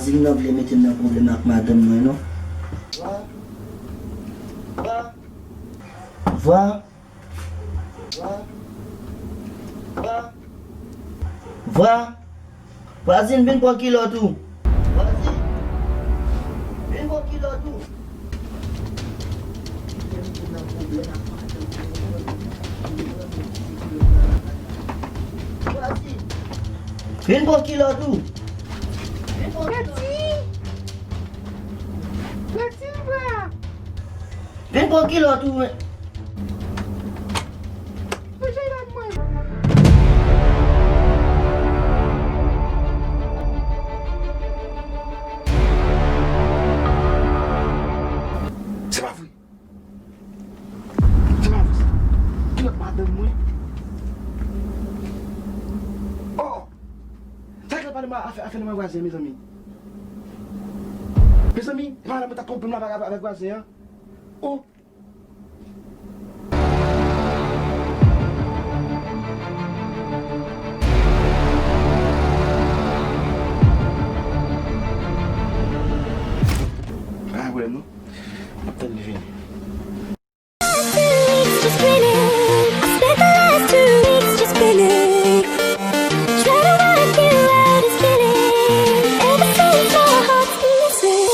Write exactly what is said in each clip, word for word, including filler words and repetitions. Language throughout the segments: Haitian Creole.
M nan vle mete m nan pwoblèm ak madanm mwen non. Vwa. Vwa. Vwa. Vwazin, vin pran kilòt ou. Vwazin, vin pran kilòt ou. Vwazin, vin pran kilòt ou. Vin pran kilòt ou. Vin pran kilòt ou, men. Se pa vre. Se pa vre sa. Kilòt madanm mwen. Oh! Sa k ap pale afè, afè nan mwen vwazen, mezanmi. Mezanmi, e pa la mwen ta twonpe m la avèk, avèk vwazen an. Oh! Pa gen pwoblèm non. M ap tann li vini. Just spinning. I spent the last two weeks just spinning. Trying to work you out and spinning. Ever since my heart's been missing.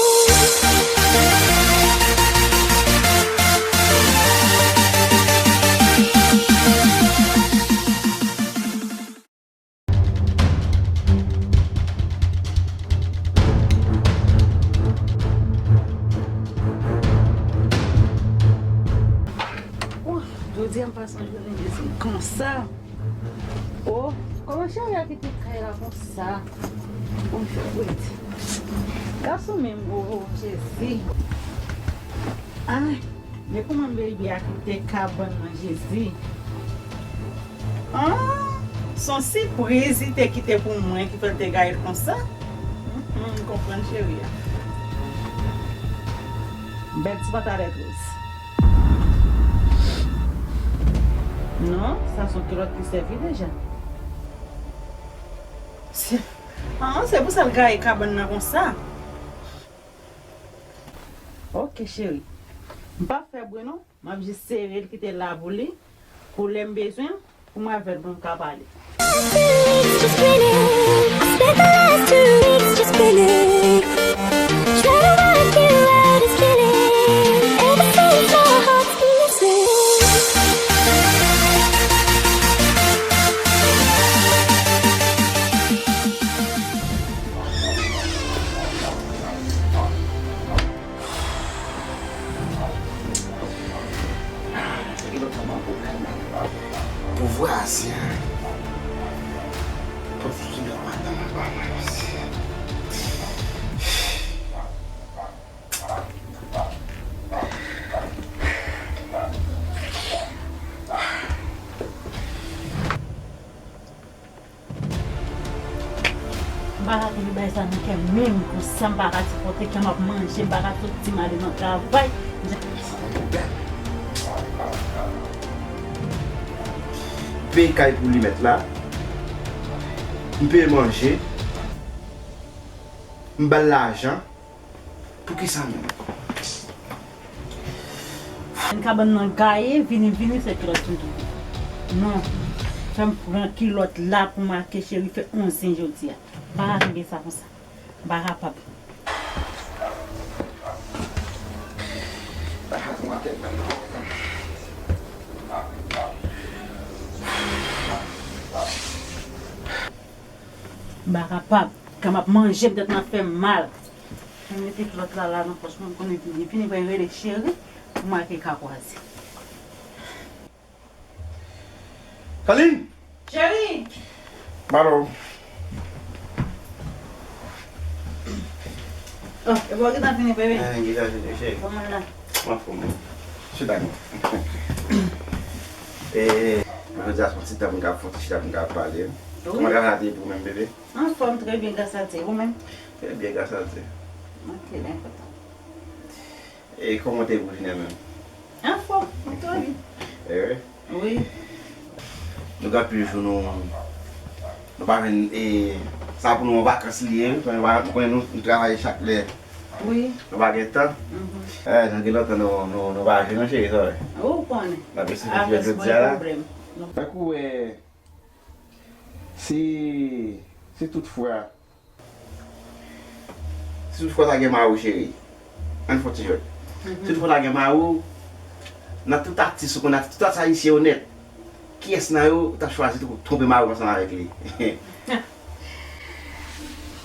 Ouf, jodi a m pase yon jounen isit konsa. Oh, kòman cheri a kite kay la konsa? Bon, fè wèt. Gason menm, oh, oh, Jezi. Ay, men kòman baby a kite kabann nan, Jezi. Ah, se yon sipriz li te kite pou mwen ki fè l te gaye l konsa. M konprann cheri a. Bèl ti pantalèt wòz. Non, sa se yon kilòt ki sèvi deja. Se, ah, se pou sa l gaye kabann nan konsa. Ok, cheri. M p ap fè bri non. M ap jis sere l kite l la pou li. Pou lè m bezwen l, pou mwen avè l pou m ka pale. Just spinning. I spent the last two weeks just spinning. Trying to work you out and spinning. Ever since my heart's been missing. Pou vwazen an. Pou di ki lè madanm an pa mwen, mesye. M pa ka kenbe bagay sa nan kè m menm konsa, m pa ka sipòte kè m ap manje, m pa ka soti m ale nan travay. M peye kay pou li mèt la, m peye manje, m ba l lajan. Poukisa menm? Kabann nan gaye, vini, vini, se kilòt m touye. Non, fè m pran kilòt la pou make cheri fè on zen jodi a. M pa ka kenbe sa konsa. M pa kapab. M pa kapab. Kan m ap manje, m tèt mwen ap fè m mal. Mwen mete kilòt la, la nan pòch mwen, m konnen vini, vini, mwen rele cheri pou make ka kwaze. Kalin! Cheri! Malo. Oh, e bò ki ta vini, bebe? Eh, ki ta vini, cheri? Kòman la? Mwen anfòm, wi. Chita non. Eh, mwen di a se yon ti tan pou n ka fè yon ti chita pou n ka pale. Wi. Kòman travay la te ye pou ou menm, bebe? Anfòm, trè byen, gras a Dye. Ou menm? Trè byen, gras a Dye. Ok, byen kontan. E kòman te pou jounen menm? Anfòm, anfòm. E wi? Wi. Nou gen anpil jou nou, nou pa jwenn, e, Sa pou nou yon vakans li ye, wi. Konnen nou, nou travay chak lè. Wi. Nou pa gen tan. Mhm. Eh, jan gen lontan nou, nou, nou pa jwe non, cheri, sa vre. Ou konnen. N ap eseye fè jodi a la. Tankou, eh, si, si tout fwa, si tout fwa ta gen mari w, cheri, ann fè yon ti jwèt. Mhm. Si tout fwa ta gen mari w, nan tout atis ou konnen, tout atis ayisyen onèt, kiyès nan yo ou t ap chwazi twonpe mari w ansanm avèk li?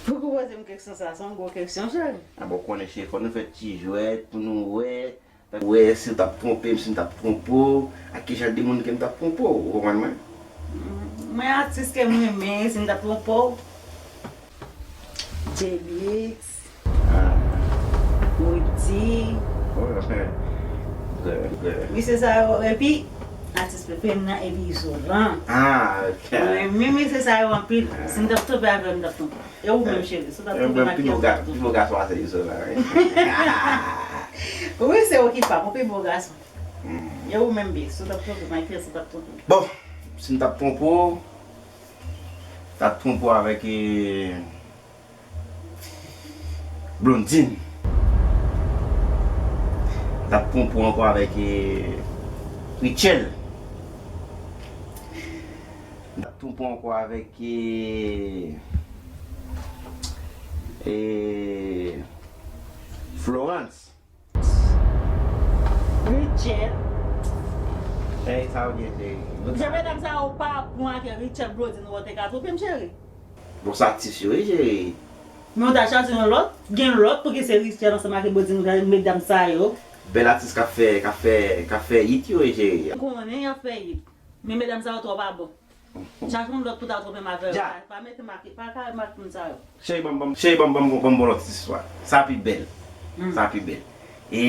Pouki w poze m keksyon sa? Se yon gwo keksyon, cheri. A bon, ou konnen, cheri, fò nou fè ti jwèt pou nou wè. Wè si w t ap twonpe m, si m t ap twonpe w, ak ki jan de moun ke m t ap twonpe w, ou konprann mwen? Mwen atis ke m renmen, si m t ap twonpe w. J B X, ah, Rudy. Oh, ok. Misye sa yo, epi atis prefere m nan, epi Izolan. Ah, ok. Mwen renmen misye sa yo anpil. Ah. Si m t ap twonpe avè yo, m t ap twonpe. E ou menm, cheri, si w t ap twonpe m, ak kiyès w t ap twonpe? Pi bon gason a se Izolan, wi. Wi, se ou ki pa m, ou pi bon gason. Hmm. E ou menm, bebe, si w t ap twonpe m, ak kiyès w t ap twonpe? Bon, si m t ap twonpe w, m t ap twonpe w avèk, eh, Blondine. M t ap twonpe w ankò avèk, eh, Rachel. M t ap twonpe w ankò avèk, eh, eh, Florence. Rachel. Ey, sa w gen, cheri? Jan medam sa yo pa bon ak Rachel, Blondine, ou te ka twonpe m, cheri. Bon, sa atis yo, wi, cheri. Men ou ta chwazi yon lòt, gen lòt, pouki se Rachel ansanm ak Blondine, medam sa yo? Bèl atis k ap fè, k ap fè, k ap fè hit yo, wi, cheri. Ou konnen y ap fè hit. Men medam sa yo twò pa bon. Chak moun lòt pou ta twonpe m avè yo. Pa, pa mete m ak, pa kare m ak moun sa yo. Cheri, ban m, ban m, cheri, ban m, ban m, ban m bon lòt ti istwa. Sa pi bèl. Hmm. Sa pi bèl. E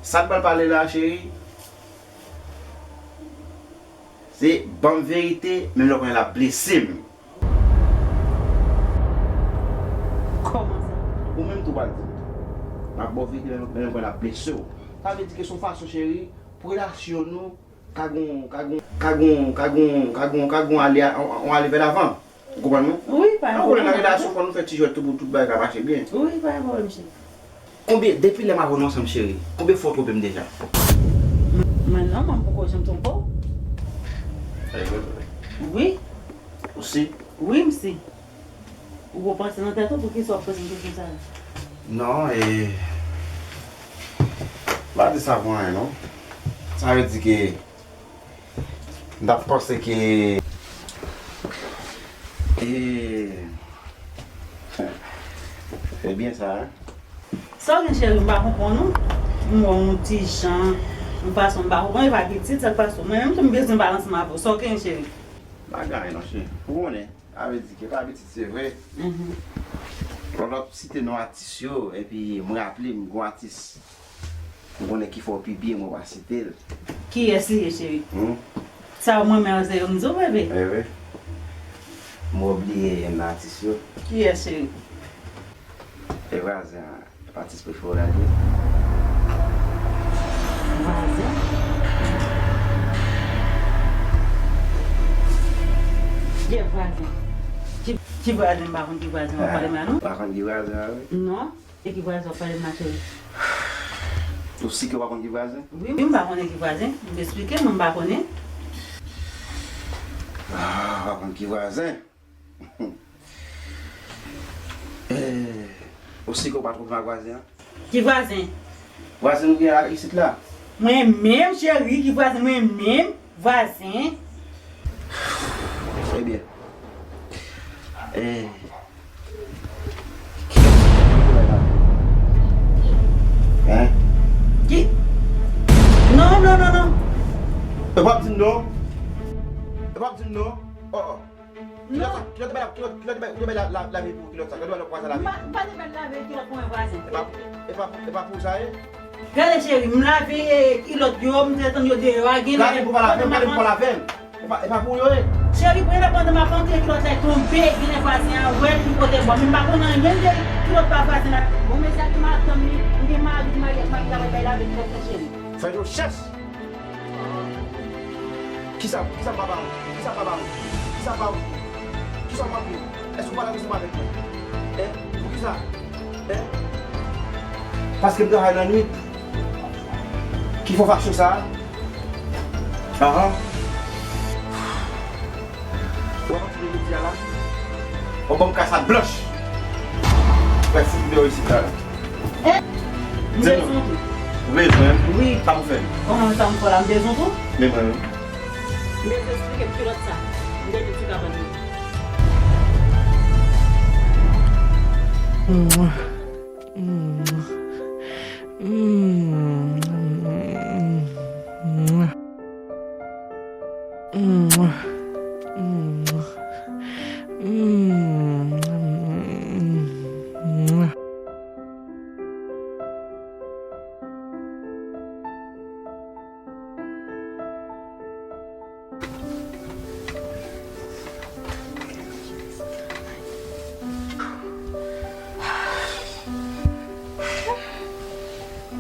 sa n pral pale la, cheri, se ban m verite, menm lè w konnen l ap blese m. Kòman sa? Ou menm tou pral di m tou. M ap ba w verite, menm lè w konnen l ap blese w. Sa vle di ke se yon fason, cheri, pou relasyon nou ka gon, ka gon, ka gon, ka gon, ka gon, ka gon ale, on, on ale vè lavan. Ou konprann mwen? Wi, pa gen pwoblèm. Nan relasyon, fò nou fè ti jwèt tou pou tout bagay ka mache byen. Wi, pa gen pwoblèm, cheri. Konbyen, depi lè m avè w nou ansanm, cheri, konbyen fwa w twonpe m deja? M, mwen non, mwen poko janm twonpe w. Wi. Ou si? Wi, m si. Ou gwo panse nan tèt ou, poukisa w ap poze m kesyon sa a? Non, e, m pa di sa pou anyen, non. Sa vle di ke m t ap panse ke, e, se byen sa, wi. Sa w gen, cheri, m pa konprann ou. M wè w yon ti jan, yon fason m pa konprann, e pa pitit, sa k pase w? Mwen menm tou m bezwen pale ansanm avè w. Sa w gen, cheri? M pa gen anyen non, cheri. Ou konnen. Sa vle di ke pa pitit, se vre. Mhm. Lè w ap site non atis yo, epi mwen raple m gon atis m konnen ki fè w pi byen, mwen pa site l. Kiyès li ye, cheri? Hmm? Sa mwen menm se yo m di w, bebe. Bebe. Mwen bliye youn nan atis yo. Kiyès, cheri? E vwazen an. Atis prefere w la, wi. Vwazen? Ki vwazen? Ki, ki vwazen? M pa konn ki vwazen w ap pale m la, non. Ou pa konn ki vwazen an, wi? Non. E ki vwazen w ap pale m la, cheri? Ou si ke w pa konn ki vwazen? Wi, wi, m pa konnen ki vwazen. M te esplike, men m pa konnen. Ah, ou pa konn ki vwazen? Eh, ou si ke w pa twonpe m ak vwazen an? Ki vwazen? Vwazen nou gen isit la. Mwen menm, cheri, ki vwazen? Mwen menm, vwazen. Ebyen. Eh. Hein? Ki? Non, non, non, non. E p ap di m non. E p ap di m non. Oh, oh. Kilòt sa, kilòt te bay la, kilòt, kilòt te bay, kilòt te bay la, la, lave pou kilòt sa. Kilòt te bay lòt vwazen lave. M pa, m pa te mèt lave kilòt pou mwen vwazen. E pa, e pa, e pa pou sa ye? Gade cheri, m lave, e, kilòt yo, m te tann yo deyò a, gen lè. Gade pou pa lave, gade pou pa lave. E pa, e pa pou yo ye. Cheri, premye pandan m ap antre kilòt la tonbe, gen lè vwazen an wè l, li pote bò. Men m pa konn anyen de kilòt pa vwazen la. Bon, men sa ki madanm li, m gen mari, m marye ak mari, m ta pral bay lave kilòt la, cheri. Fè yo chèch. Kisa, kisa m pa ba ou? Kisa m pa ba ou? Kisa m pa ou? Sa w ap di? Èske w pa t ap ansanm avèk mwen? Hein? Poukisa? Hein? Paske m travay nan nwit ki fè w fè aksyon sa a? Ahan. W ap pati de jodi a la? W ap ban m kay sa blanch. Fè fout deyò isit la. Hein? M bezwen w tou. Ou bezwen m? Wi. Sa pou fè? Kòman sa m fè la? M bezwen w tou? Men mwen menm. M bezwen eksplike m kilòt sa. M bezwen ti kabann nan.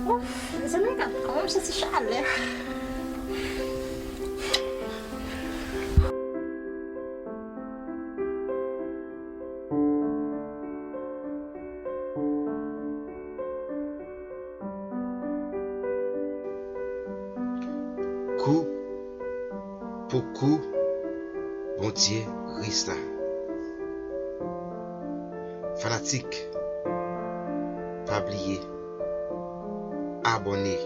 Ouf, mezanmi, gad kòman m santi chalè. Kou pou kou, Bondye resta. Fanatik, pa bliye abòne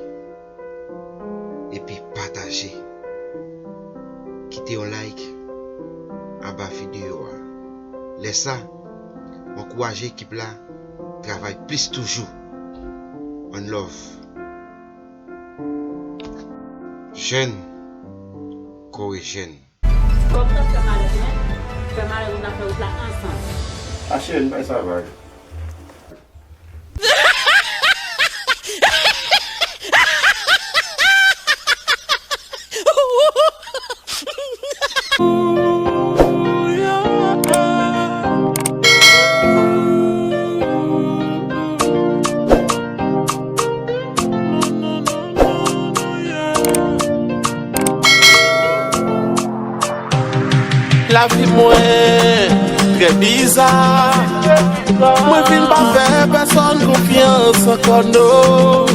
epi pataje. Kite yon like anba videyo a. Lè sa, ankouraje ekip la travay plis toujou. One love. Jèn kore jèn. Kòm w t ap fè malèt mwen, fè malèt nou t ap fè wout la ansanm. A cheri, n pa sa vag. Lavi mwen trè biza. Mwen vin pa fè pèsonn konfyans ankò, no.